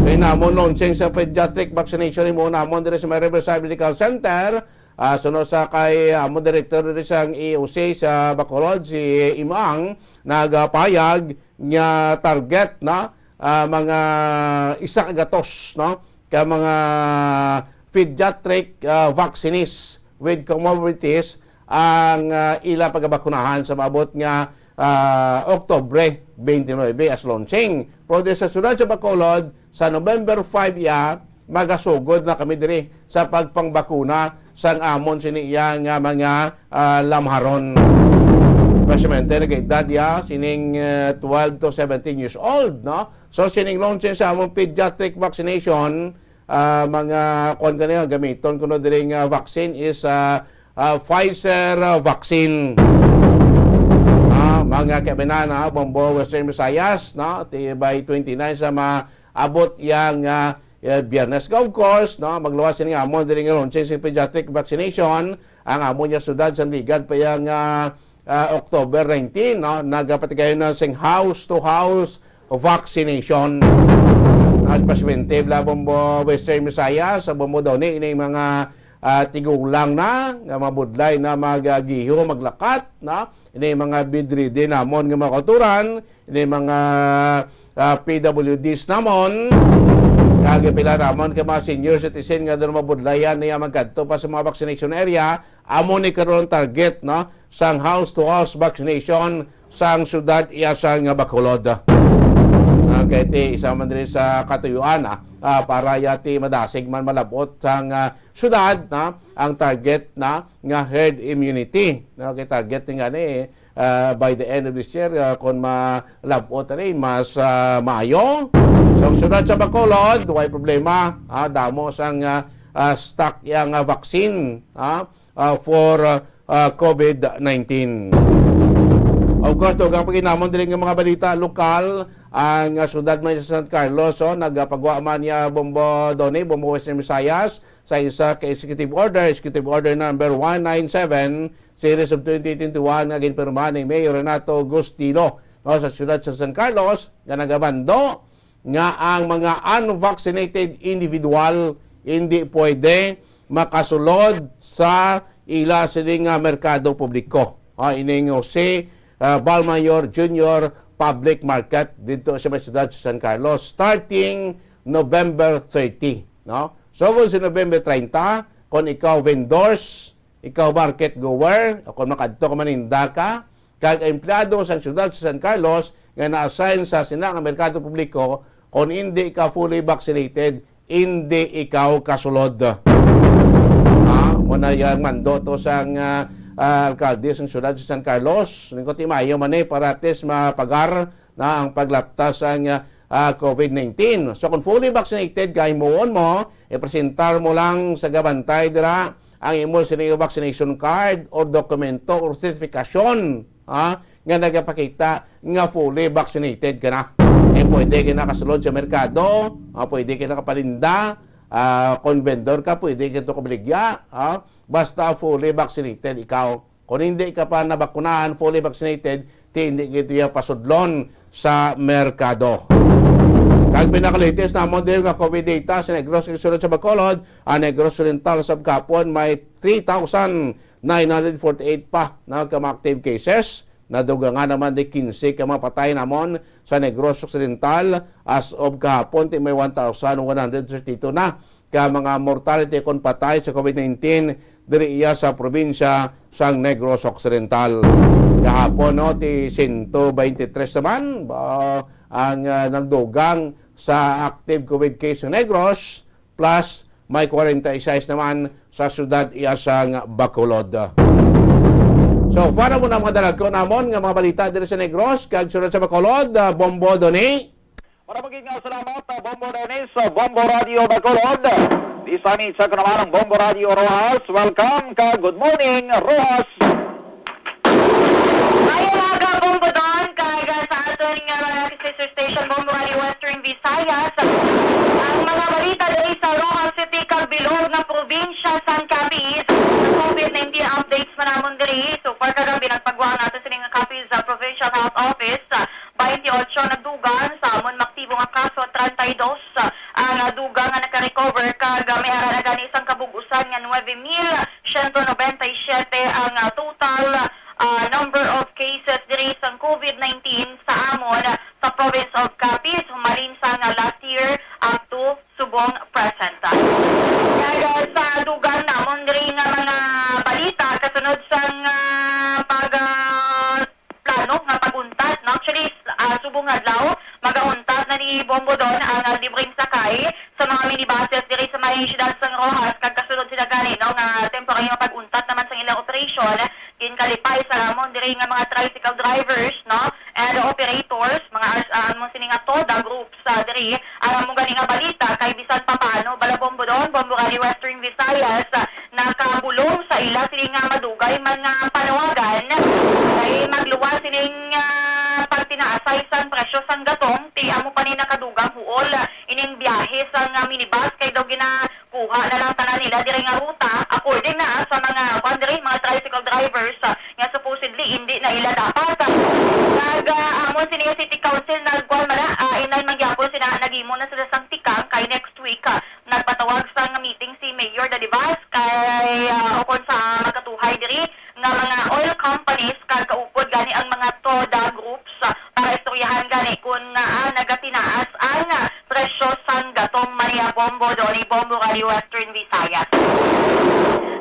So, inamon launching sa pediatric vaccination, imo namon diri sa may Riverside Medical Center. Ah, suno sa kay, ah, amo direktor diri sa E O C sa Bacolod, si Imang, nagapayag nga target na, ah, mga isa ka gatos, no? Ka mga pediatric, ah, vaccinees with comorbidities ang, ah, ila pagabakunahan sa maabot nga, ah, Oktubre twenty-nine as launching. Pero di sa syudad sa Bacolod, sa November five iya, magasugod na kami diri sa pagpangbakuna sang amon sini iya nga mga, ah, lamharon. Especialmente nag-edad iya sining, ah, twelve to seventeen years old, no? So, sining launching sa among pediatric vaccination, ah, mga kuwan ka niya, gamiton kuno diri nga vaccine is, ah, ah, Pfizer, ah, vaccine. Ah, mga kaibanan, ah, Bombo Western Visayas, no? Ti-, by twenty-nine sa maabot yang, ah, eh, Biyernes ka, of course, no? Magluwas sini nga amon diri nga launching sa pediatric vaccination. Ang amon nga syudad sa Ligan pa yang, ah, ah, October nineteen, no? Nagapatigayon na sing house-to-house vaccination. As presidente, la Bombo Western Visayas, sa Bombo Doni, ini mga, ah, tigulang na, nga mabudlay na mag-, ah, giho, maglakat, no? Ini mga bedridden namon nga mga kauturan, ini mga, ah, P W Ds namon, kag pila namon ka mga senior citizen nga daw mabudlayan niya magkadto pa sa mga vaccination area, amo ni karon ang target, no, sang house-to-house vaccination sang syudad iya sang Bacolod. Ah, kay ti isa man diri sa katuyuan, ah, ah, para yati madasig man malabot sang, ah, syudad, na ang target na nga herd immunity, no? Kay target ni gani, ah, by the end of this year, ah, kung malabot ani, mas, ah, maayo. So, ang syudad sa Bacolod, way problema, ah, damo sang, ah, ah, stock yang, ah, vaccine, ah, ah, for, ah, ah, COVID nineteen. Of course, dugang pa gid namon diri nga mga balita lokal, ang, ah, syudad man sa San Carlos, oh, nagapagwa man niya Bombo Doni, Bombo Western Visayas, sa isa ka executive order, Executive Order number one nine seven, series of twenty twenty-one, nga ginpirma ni Mayor Renato Gustilo, no, sa siyudad sa San Carlos, nga nagabando nga ang mga unvaccinated individual hindi pwede makasulod sa ila sini nga merkado publiko. Ah, ining Jose, ah, Balmayor Junior Public Market dito sa may siyudad sa San Carlos, starting November thirty, no? So, kung si November treinta, kung ikaw vendors, ikaw market goer, o kung makadto ka, maninda ka, kag empleyado sa siyudad sa San Carlos nga na-assign sa sina nga merkado publiko, kung hindi ka fully vaccinated, hindi ikaw kasulod. Ha? Mo na yang mando to sang, ah, ah, alkalde sang siyudad sa San Carlos. Lingkod ti maayo man ni para at least mapagar na ang paglapta sang, ah, COVID nineteen. So, kung fully vaccinated ka, himuon mo, ipresentar mo lang sa gabantay dira ang imo sini vaccination card or dokumento or sertifikasyon, ha, nga nagapakita nga fully vaccinated ka na. Eh, pwede ka nakasulod sa merkado, ah, pwede ka nakapaninda, ah, kung vendor ka, pwede ka to kabaligya, ha, basta fully vaccinated ikaw. Kung hindi ka pa nabakunahan, fully vaccinated, ti hindi gid iya pasudlon sa merkado. Kag pinaka-latest namon diri nga COVID data sa Negros kag sulod sa Bacolod, ang Negros Oriental sa gahapon may three thousand nine hundred forty-eight pa na ka mga active cases. Nadugangan naman di quince ka mga patay namon sa Negros Occidental. As of kahapon, ti may one thousand one hundred thirty-two na ka mga mortality kon patay sa COVID nineteen diri iya sa probinsya sang Negros Occidental. Kahapon, no, ti sento baynte tres naman ba ang, ah, nagdugang sa active COVID case sa Negros, plus may kwarenta y seis naman sa siyudad iya sang Bacolod. So, para mo na mga dalagko namon nga mga balita diri sa Negros, kag sunod sa Bacolod, ah, Bombo Doni. Para maging nga salamat, ah, Bombo Dennis, ah, Bombo Radio Bacolod. Bisan ni sa kanaman ang Bombo Radio Rojas. Welcome ka Good Morning, Rojas. Maayong aga, Bombo Don, kag sa aton nga mga sister station, Bombo Radio Western Visayas. Ang mga balita diri sa Roxas City kag bilog nga probinsya sang Capiz, COVID nineteen updates man namon diri. So far kagabi, nagpagwa ang ato sini nga Capiz, ah, Provincial Health Office, ah, twenty-eight nagdugang. Sa amon maaktibo nga kaso, treinta y dos ang, ah, dugang nga naka-recover, kag, ah, may ara na gani sang kabug-usan nga nuebe mil siyento nobenta y siyete ang, ah, total, ah, number of cases diri sang COVID nineteen sa amon, ah, sa province of Capiz, humalin sang, ah, last year up to subong present. Kag, ah, sa dugang namon diri nga mga balita, kasunod sang, ah, pag, ah, plano nga pag-untat, no? Actually, ah, subong adlaw, mag-auntat na ni Bombo Don ang, ah, libreng sakay sa mga minibuses diri sa may siyudad sang Roxas, kag kasunod sila gani, no, nga temporary nga pag-untat naman sa ilang operasyon, ginkalipay sa amon diri nga mga tricycle drivers, no, and operators, mga as-, ah, amon sini nga TODA groups, ah, diri. Ang amon gani nga balita kay bisan pa paano, bala Bombo Don, Bombo Rally Western Visayas, ah, nakabulong sa ila sini nga madugay man nga panawagan kay magluwas sining, ah, pagtinaasay sang presyo sang gatong, ti amo pa ni nakadugang huol, ah, ining biyahe sang, ah, minibus kay daw ginakuha na lang tanan nila diri nga ruta, according na sa mga, kuwan diri, mga tricycle drivers, ah, nga supposedly indi na ila dapat. Kag, ah, amon sini City Council nagkuwan man na, ah, inay man gyapon sila, naghimo na sila sang tikang kay next week, ah, nagpatawag sang meeting si Mayor Dadivas kay, ah, ukon sa magkatuhay diri nga mga oil companies kag kaupod gani ang mga TODA groups, ah, para istoryahan gani kun ngaa nagatinaas ang, ah, presyo sang gatong Maria Bombo, Donny Bombo, Radio Western Visayas.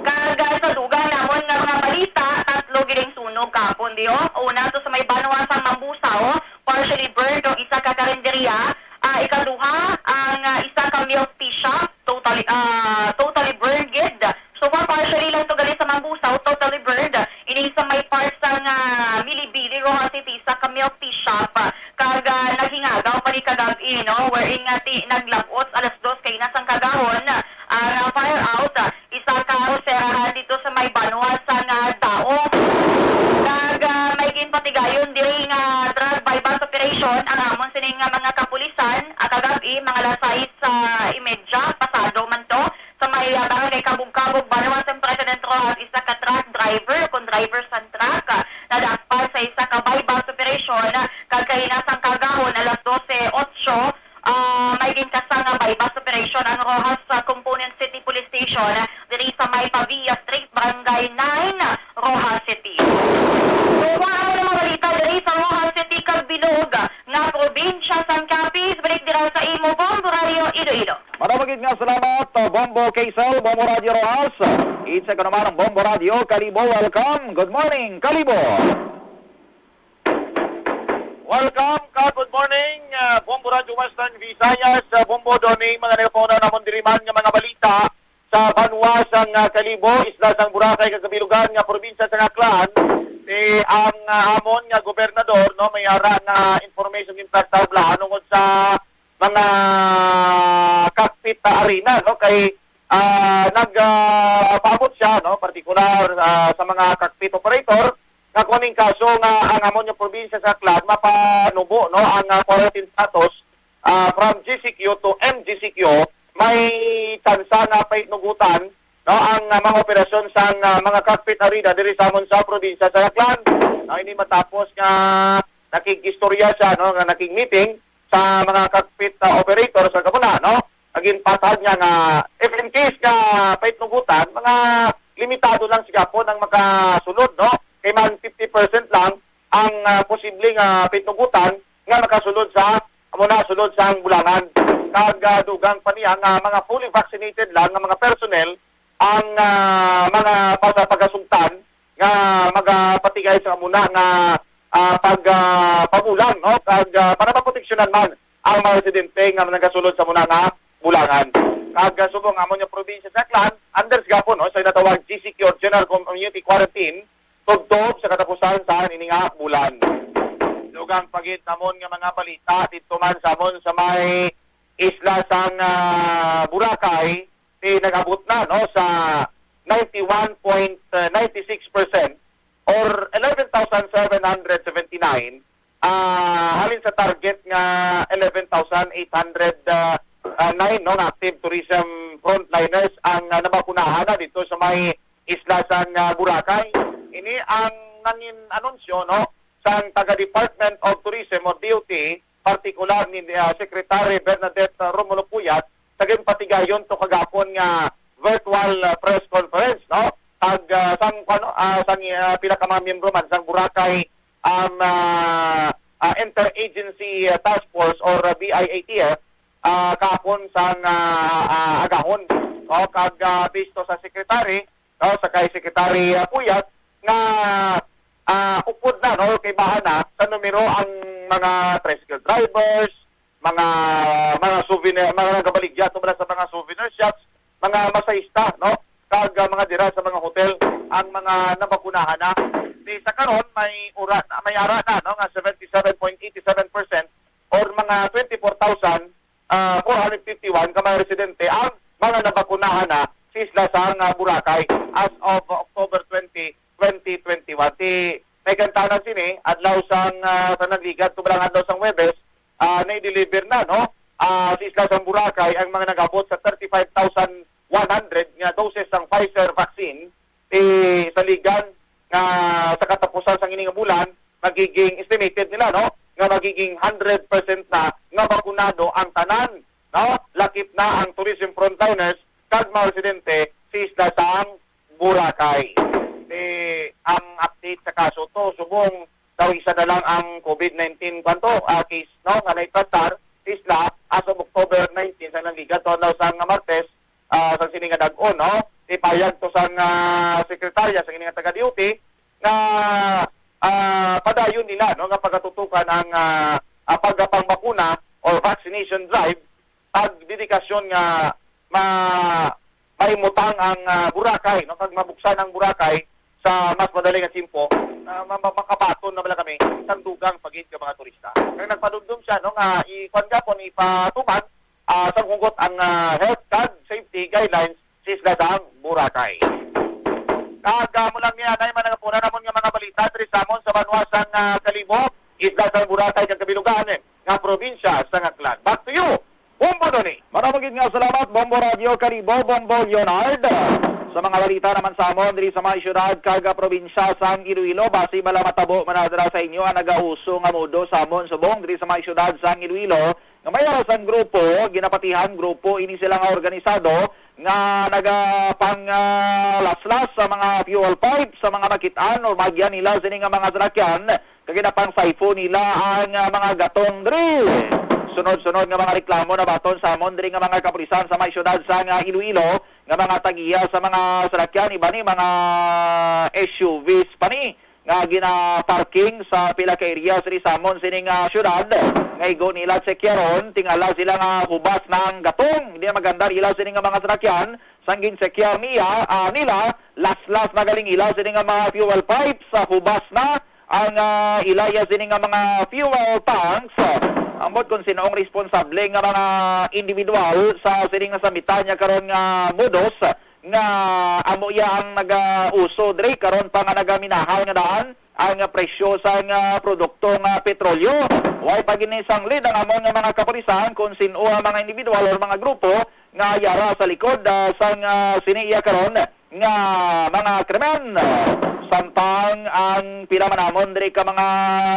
Kag, ah, sa dugang namon nga mga balita, tatlo gining sunog kahapon, di, oh. Una to sa may banwa sang Mambusao, partially burned ang isa ka karinderya. Ah, ikaduha, ang, ah, isa ka milk tea shop, totally, ah, totally burned gid. So far, partially lang to gali sa Mambusao, totally burned. Ini sa may part sang, ah, Milibili, Roxas City, isa ka milk tea shop. Kag, ah, naghingagaw pa ni kagab-i, no? Wherein nga ti naglabot alas dos kay nasang kagahon ang, ah, fire out. Isa ka roserahan dito sa may banwa sang Dao. Kag, ah, may ginpatigayon diri nga drug buy-bust operation ang amon sini nga mga kapulisan, ah, kagab-i, mga alas sais, ah, imedya, pasado man to, sa may, ah, barangay Kabog-Kabog, banwa sang President Roxas, isa ka truck driver, kun driver sang truck, ah, nadakpan sa isa ka buy-bust operation, ah, kag kaina sang kagahon, alas dose otso, ah, may ginkasa nga buy-bust operation ang Roxas, ah, Component City Police Station, ah, diri sa may Pavia Street, Barangay nine, Roxas City. So, kung ano na mga balita diri sa Roxas City kag bilog nga probinsya sang Capiz, balik dira sa imo, Bombo Radio Iloilo. Madamo gid nga salamat, uh, Bombo Kaysel, Bombo Radio Roxas. It's a naman ang Bombo Radio Kalibo. Welcome. Good morning, Kalibo. Welcome ka, good morning, ah, Bombo Radio Western Visayas, ah, Bombo Donny, mga nagpauna namon diri man nga mga balita sa banwa sang, ah, Kalibo, isla sang Boracay, kag kabilugan nga probinsya sang Aklan. Ti ang, ah, amon nga gobernador, no, may ara nga information ginpatawag laha tungod sa mga cockpit na arena, no, kay, ah, nag, ah, paabot siya, no, partikular, ah, sa mga cockpit operator, nga kung ning kaso nga ang amon nga probinsya sa Aklan mapanubo, no, ang, ah, quarantine status, ah, from G C Q to M G C Q, may tsansa nga paitnugutan, no, ang, ah, mga operasyon sa, ah, mga cockpit arena diri sa amon sa probinsya sa Aklan. No, ini matapos nga nakig-istorya siya, no, nga nakig-meeting sa mga cockpit, ah, operator sa kamuna, no? Ang ginpatag niya nga, if in case nga paitnugutan, mga limitado lang sa gihapon ang makasulod, no? Kay man fifty percent lang ang, ah, posible nga pitnugutan nga makasulod sa, amo na, sulod sa bulangan. Kag, ah, dugang pa niya nga mga fully vaccinated lang nga mga personnel ang, ah, mga pa-, sa pagkasugtan nga magapatigay sa amo na nga, ah, pag, ah, pabulang, no? Kag, ah, para maproteksyonan man ang mga residente nga nagasulod sa amo na nga bulangan. Kag, ah, subong amo nga probinsya sa Aklan, under gihapon, no, sa ginatawag G C Q or General Community Quarantine, tubtob sa katapusan sa ini nga bulan. Dugang pa gid namon nga mga balita didto man sa amon sa may isla sang, ah, Boracay, ti nag-abot na, no, sa ninety-one point ninety-six percent or eleven thousand seven hundred seventy-nine, ah, halin sa target nga eleven thousand eight hundred, ah, ah, nine, no, nga active tourism frontliners ang, ah, nabakunahan na dito sa may isla sang, ah, Boracay. Ini ang nangin anunsyo, no, sang taga Department of Tourism o D O T, partikular ni, ah, Secretary Bernadette, ah, Romulo Puyat sa ginpatigayon to kagapon nga virtual, ah, press conference, no? Kag, ah, sang, ano, ah, sang, ah, pila ka mga miyembro man sang Boracay, um, ah, ah, Interagency, ah, Task Force or, ah, B I A T F, ah, kahapon sang, ah, ah, agahon, no? Kag, ah, bisto sa secretary, no, sa kay Secretary, ah, Puyat, nga, ah, upod na, no, kay baha na sa numero ang mga tricycle drivers, mga, mga souvenir, mga nagabaligya to bala sa mga souvenir shops, mga masahista, no, kag, ah, mga dira sa mga hotel ang mga nabakunahan na. Di sa karon may ura na, may ara na, no, nga seventy-seven point eight seven percent or mga twenty-four thousand, ah, four hundred fifty-one ka mga residente ang mga nabakunahan na sa isla sang, ah, Boracay as of October twenty, twenty twenty-one. Ti may kantanan sini, adlaw sang, ah, sa nagligad, tubalang adlaw sang Huwebes, ah, na-deliver na, no? Ah, sa isla sang Boracay ang mga nag-abot sa thirty-five thousand one hundred nga doses sang Pfizer vaccine, eh, saligan nga sa katapusan sang ini nga bulan, magiging estimated nila, no, nga magiging hundred percent na nga bakunado ang tanan, no? Lakip na ang tourism frontliners kag mga residente sa isla sang Boracay. Eh, ang update sa kaso to, subong daw isa na lang ang COVID nineteen, kwanto, ah, case, no, nga naitratar sa isla as of October nineteen, sa nangligad to, adlaw sang Martes, ah, sa sini nga dag-on, no? Ipahayag to sang, ah, sekretarya sa ini nga taga-D O T nga, ah, padayon nila, no, nga pagatutukan ang, ah, ah, pagpangbakuna or vaccination drive, ag dedikasyon nga ma-, maimutang ang, ah, Boracay, no, kag mabuksan ang Boracay sa mas madali nga tiyempo, ah, ma-, ma-, makabaton na bala kami sang dugang pa gid nga mga turista. Kag nagpadumdom siya, no, nga i-, kuwan gapon, ipatuman, ah, sang hugot ang, ah, health kag safety guidelines sa isla sang Boracay. Kag, ah, mula niya, nay managapura namon nga mga balita diri sa amon sa banwa sang, ah, Kalibo, isla sang Boracay kag kabilugan nga probinsya sang Aklan. Back to you, Bombo Donny. Marami gid nga salamat, Bombo Radyo Kalibo, Bombo Leonard. Sa mga balita naman sa amon diri sa mga syudad kag, ah, probinsya sang Iloilo, basi bala matabo man na dira sa inyo ang nagauso nga modo sa amon subong diri sa mga syudad sang Iloilo, nga may ara sang grupo, ginapatihan grupo ini sila nga organisado nga nagapang, ah, laslas sa mga fuel pipes sa mga makit-an o bagya nila sini nga mga salakyan, kag ginapang-siphon nila ang, ah, mga gatong diri. Sunod-sunod nga mga reklamo nabaton sa amon diri nga mga kapulisan sa may syudad sang, ah, Iloilo nga mga tag-iya sa mga salakyan, iban ni mga S U Vs pa ni nga gina-parking sa pila ka area sa Risamon sining, ah, syudad, nga igo nila tsekaron, tingala sila nga hubas na ang gatong. Hindi na maganda ila sini nga mga salakyan. Sang ginsekyar niya, ah, nila, laslas na galing ila sini nga mga fuel pipes, sa hubas na ang, ah, ila iya sini nga mga fuel tanks. Ambot kung sino ang responsable nga mga individual sa sining nasamitan niya karon nga modus, nga amo iya ang nagauso diri karon pa nga nagaminahal nga daan ang presyo sang, ah, produkto nga petrolyo. Way pa gini sanglid ang amon nga mga kapulisan kung sin-o ang mga individual or mga grupo nga yara sa likod, ah, sang, ah, sini iya karon nga mga krimen. Samtang ang pila man namon diri ka mga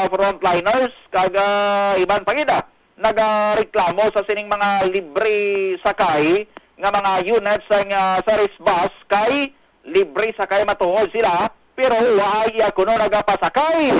frontliners kag, ah, iban pa gid, ah, nagareklamo sa sining mga libre sakay nga mga units sang, ah, sa Resbus kay libre sakay matuod sila, pero waay iya kuno nagapasakay.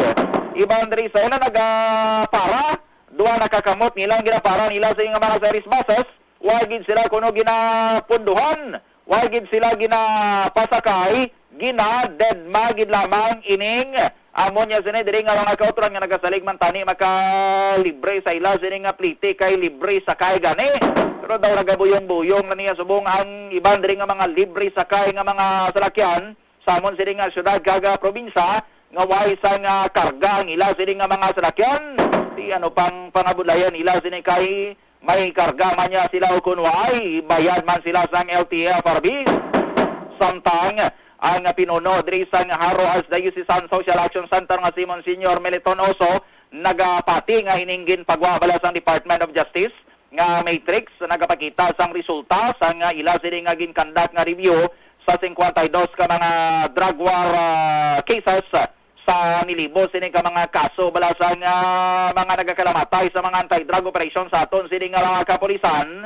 Iban diri sa ila nagapara, duha na ka kamot nilang ginapara nila sa nga mga service buses, wa gid sila kuno ginapunduhan, wa gid sila ginapasakay, gina-deadma gid lamang ining amo niya sini diri nga mga kauturan nga nagasalig man tani makalibre sa ila sini nga plite kay libre sakay gani. Pero daw nagabuyong-buyong na niya subong ang iban diri nga mga libre sakay nga mga salakyan sa amon sini nga syudad kag, ah, probinsya nga way sang, ah, karga ang ila sini nga mga salakyan. Di ano pang pangabudlayan nila sini kay may karga man niya sila o kun way, bayad man sila sang L T F R B. Samtang ang pinuno diri sang Jaro Archdiocesan Social Action Center nga si Monsignor Meliton Oso nagapati nga ining ginpagwa bala sang Department of Justice nga matrix nagapakita sang resulta sang ila sini nga ginkandak nga review sa singkwenta y dos ka mga drug war, ah, cases sa nilibo sini ka mga kaso bala sang mga nagakalamatay sa mga anti-drug operation sa aton sini nga mga kapulisan.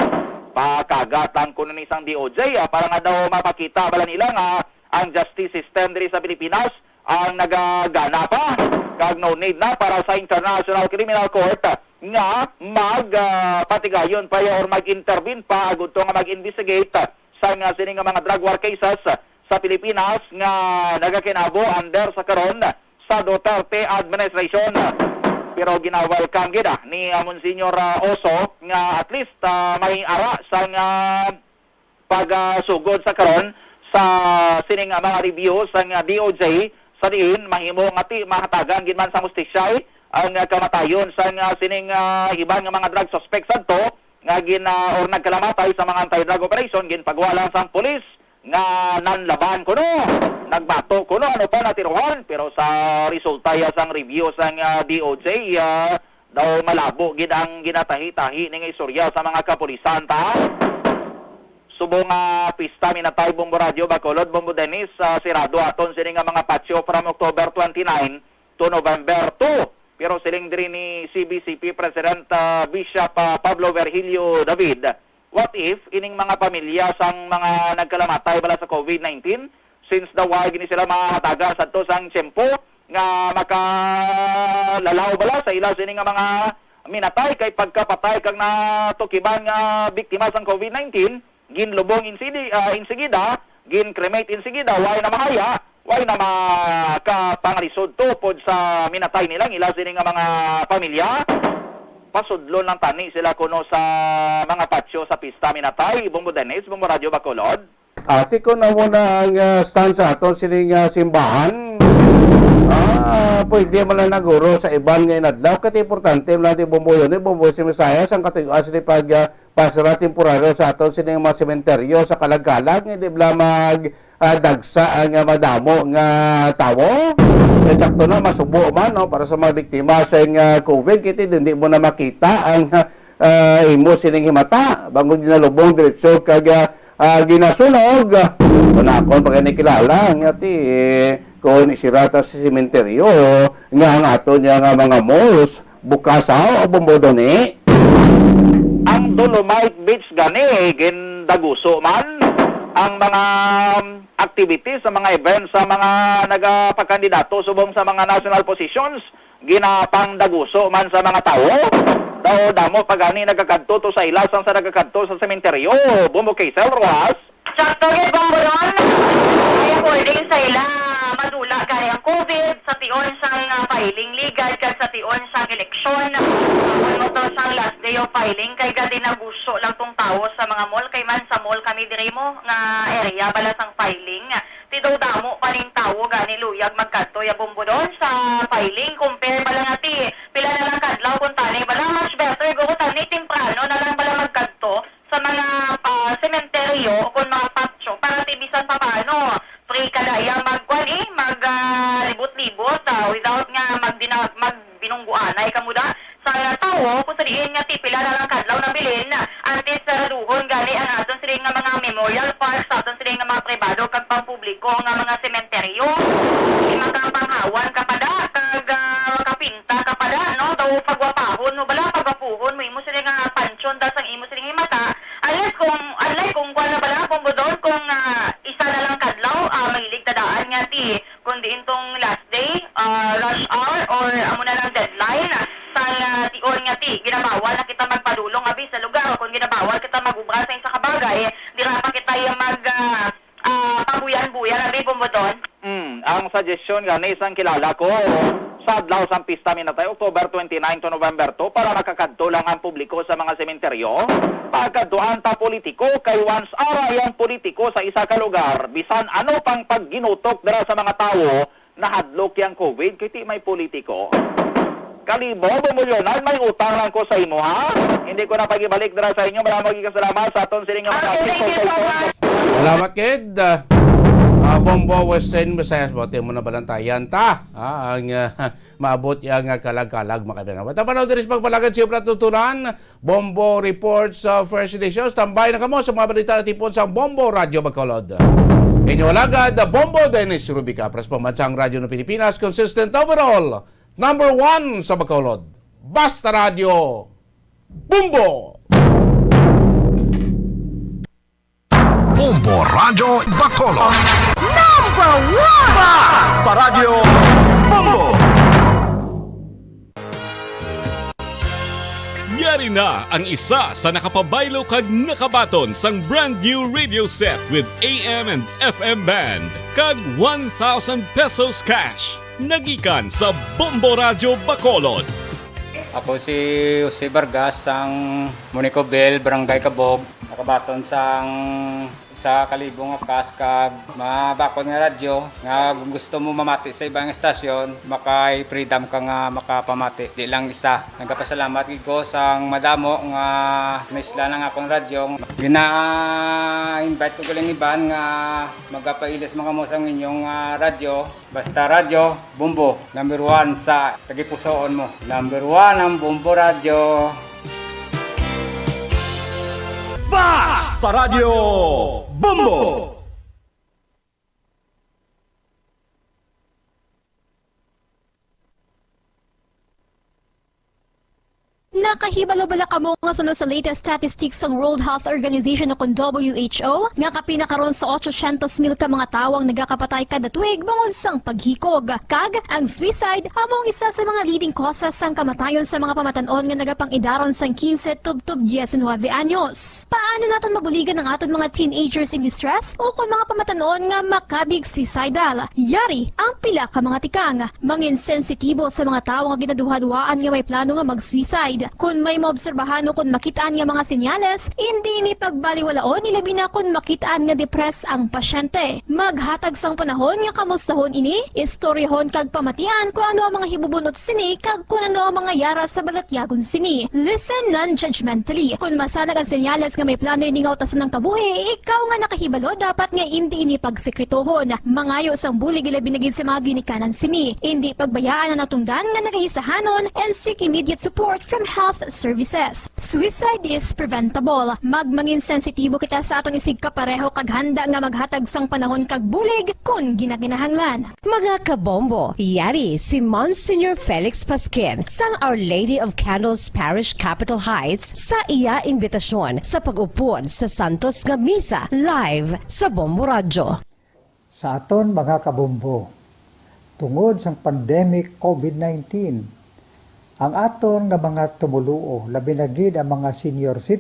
Pakagat lang kuno ni sang D O J, ah, para nga daw mapakita bala nila nga ang justice system diri sa Pilipinas ang nagagana pa, kag no need na para sa International Criminal Court nga mag, ah, patigayon pa or mag-intervene pa agud to nga mag-investigate sa nga sini nga mga drug war cases sa Pilipinas nga nagakinabo under sa karon sa Duterte administration. Pero gina-welcome gid, ah, ni, ah, Monsignor, ah, Oso nga at least, ah, may ara sa nga pagasugod sa karon sa sining, ah, mga review sang, ah, D O J sa diin mahimo nga ti mahatagan gid man sang hustisya ang, ah, kamatayon sang, ah, sining, ah, iban nga mga drug suspects adto nga gin, ah, or nagkalamatay sa mga anti-drug operation, ginpagwa lang sang pulis nga nanlaban kuno, nagbato kuno, ano pa natiruhan, pero sa resulta ya sang review sang, ah, D O J, ah, daw malabo gid ang ginatahi-tahi ni nga istorya sa mga kapulisan ta. Subong nga pista minatay Bombo Radio Bacolod, Bombo Dennis, ah, sirado aton sini nga mga patio from October twenty-nine to November two. Pero siling diri ni C B C P President, ah, Bishop, ah, Pablo Virgilio David, what if ining mga pamilya sang mga nagkalamatay bala sa COVID nineteen, since daw wala gini sila mahatagan sadto sang tiyempo nga makalalaw bala sa ila sini nga mga minatay, kay pagkapatay kag natukiban nga biktima sang COVID nineteen, ginlubong insidi-, ah, insigida, gin-cremate insigida, way na mahaya, way na makapangalisod tupod sa minatay nila ang ila sini nga mga pamilya. Pasudlon lang tani sila kuno sa mga patio sa pista minatay. Bombo Dennis, Bombo Radio Bacolod. Ati ko na mo na ang, ah, stand sa aton sining, ah, simbahan. Ah, pwede man lang naguro sa iban nga inadlaw. Kat importante man lang di Bombo yun, eh, Bombo si Messiah, ang katuyoan sini pag, ah, pasara temporaryo sa aton sining mga sementeryo sa Kalag-Kalag, hindi bala mag, ah, dagsa ang, ah, madamo nga tawo. Kay sakto na, masubo man, no, para sa mga biktima sa, ah, COVID, kay hindi mo na makita ang, ah, imo sining himata. Bangod ginalubong diretso kag, ah, ah, ginasunog. Kung akon pagkanikilala, nga ti, kung isira ta sa sementeryo, nga ang aton niya nga mga malls, bukas, ah, o Bombo Doni. Ang Dolomite Beach gani, gindaguso man ang mga activities, sa mga events sa mga nagapagkandidato subong sa mga national positions, ginapangdaguso man sa mga tawo. Daw damo pa gani nagakadto to sa ila sang sa nagakadto sa sementeryo. Bombo Kaysel Rojas. Sakto gid, Bombo Don. Kay according sa ila, madula gani ang COVID sa tion sang, ah, filing ligad kag sa tion sang eleksyon. Kon mo to sang last day of filing, kay gadinaguso lang tong tawo sa mga mall. Kay man sa mall kami diri mo nga area bala sang filing. Ti daw damo pa ning tawo gani luyag magkadto ya Bombo Don sa filing. Compare bala nga ti pila na lang kadlaw kun tani bala, much better guro tani temprano na lang bala magkadto sa mga, ah, sementeryo kun mga patio para ti bisan papaano free kada iya magkuan, eh, mag, ah, libot-libot, ah, without nga magdina-, magbinungguanay kamo da sa tawo, kung sa diin nga ti pila na lang kadlaw nabilin, antes saraduhon gani ang aton sini nga mga memorial park, sa aton sini nga mga pribado kag pampubliko nga mga sementeryo. Di makapanghawan ka pa da, kag, ah, makapinta ka pa da, no? Daw pagwapahon mo bala, pagwapuhon mo imo sini nga pansyon da sang imo sini nga himata. Unless kung, unlike kung kuan na bala, kung gudon, kung, ah, isa na lang kadlaw, ah, ginabawal na kita magpadulong abi sa lugar, o kung ginabawal kita mag-ubra sa isa ka bagay, dira pa kita yung mag, ah, ah, pabuyan-buyan abi, Bombo Don. Mm, ang suggestion gani sang kilala ko, sa adlaw sang pista, minatay October twenty-nine to November two, para makakadto lang ang publiko sa mga sementeryo. Pagkadtuan ta politiko, kay once ara yang politiko sa isa ka lugar, bisan ano pang pagginutok dira sa mga tawo, nahadlok yang covid, kay ti may politiko. Kalibo, Bombo Leonard, may utang lang ko sa imo, ha? Hindi ko na pagibalik dira sa inyo. Maraming salamat sa aton sining nga mga Okay, thank you so consultant. Much. Salamat, kid. Ah, ah, Bombo, Western Visayas, buti mo na balantayan ta. Ah, ang, ah, maabot yang, ah, kalag-kalag, mga kaibigan. Wata pa na, diri sa pagpalagad, siyempre, tutunan, Bombo Reports, ah, First Edition. Standby na kamo sa mga balita na tipon sa Bombo Radyo Bacolod. Inyo alagad, ah, Bombo Dennis Rubica, para sa Pambansang Radyo ng Pilipinas, consistent overall, number one sa Bacolod. Basta Radyo, Bombo! Bombo Radyo Bacolod. Number one! Basta Radyo Bombo! Yari na ang isa sa nakapabaylo kag nakabaton sang brand new radio set with A M and F M band kag one thousand pesos cash. Nagikan sa Bombo Radyo Bacolod. Ako si Jose Vargas, sang Monico Bell, Barangay Cabog. Nakabaton sang isa ka libo nga cash kag mabakod nga radyo nga gusto mo mamati sa ibang estasyon, makay freedom ka nga makapamati. Di lang isa. Nagapasalamat gid ko sang madamo nga naisla ang akong radyo. Gina-invite ko galing iban nga magapailis mga mo sang inyong, ah, radyo. Basta Radyo Bombo, number one sa tagipusoon mo. Number one ang Bombo Radyo. Basta Radyo Bombo! Nakahibalo bala kamo nga suno sa latest statistics sang World Health Organization o kon W H O nga kapin na karon sa otsosyentos mil ka mga tawo ang nagakapatay kada tuig bangod sang paghikog? Kag ang suicide amo ang isa sa mga leading causes sang kamatayon sa mga pamatan-on nga nagapang-idaron sang quince tubtob diecinuebe anyos. Paano naton mabuligan ang aton mga teenagers in distress o kon mga pamatan-on nga makabig suicidal? Yari ang pila ka mga tikang. Mangin sensitibo sa mga tawo nga ginaduhaduhaan nga may plano nga mag-suicide. Kon may maobserbahan o kon makit-an nga mga senyales, indi ini pagbaliwalaon, ilabi na kon makit-an nga depressed ang pasyente. Maghatag sang panahon nga kamustahon ini, istoryahon kag pamatian kon ano ang mga hibubun-ot sini kag kon ano ang mga yara sa balatyagon sini. Listen non-judgmentally. Kon masanag ang senyales nga may plano ini nga utason ang kabuhi, ikaw nga nakahibalo, dapat nga indi ini pagsekretohon. Mangayo sang bulig, ilabi na gid sa mga ginikanan sini. Indi pagbayaan ang natungdan nga nagahisahanon and seek immediate support from health services. Suicide is preventable. Magmangin sensitibo kita sa aton isigkapareho kag handa nga maghatag sang panahon kag bulig kon ginakinahanglan. Mga kabombo, yari si Monsignor Felix Pasquin sang Our Lady of Candles Parish, Capitol Heights, sa iya imbitasyon sa pag-upod sa santos nga misa live sa Bombo Radyo. Sa aton mga kabombo, tungod sang pandemic covid nineteen, ang aton nga mga tumoluo, labi na gid ang mga senior citizens,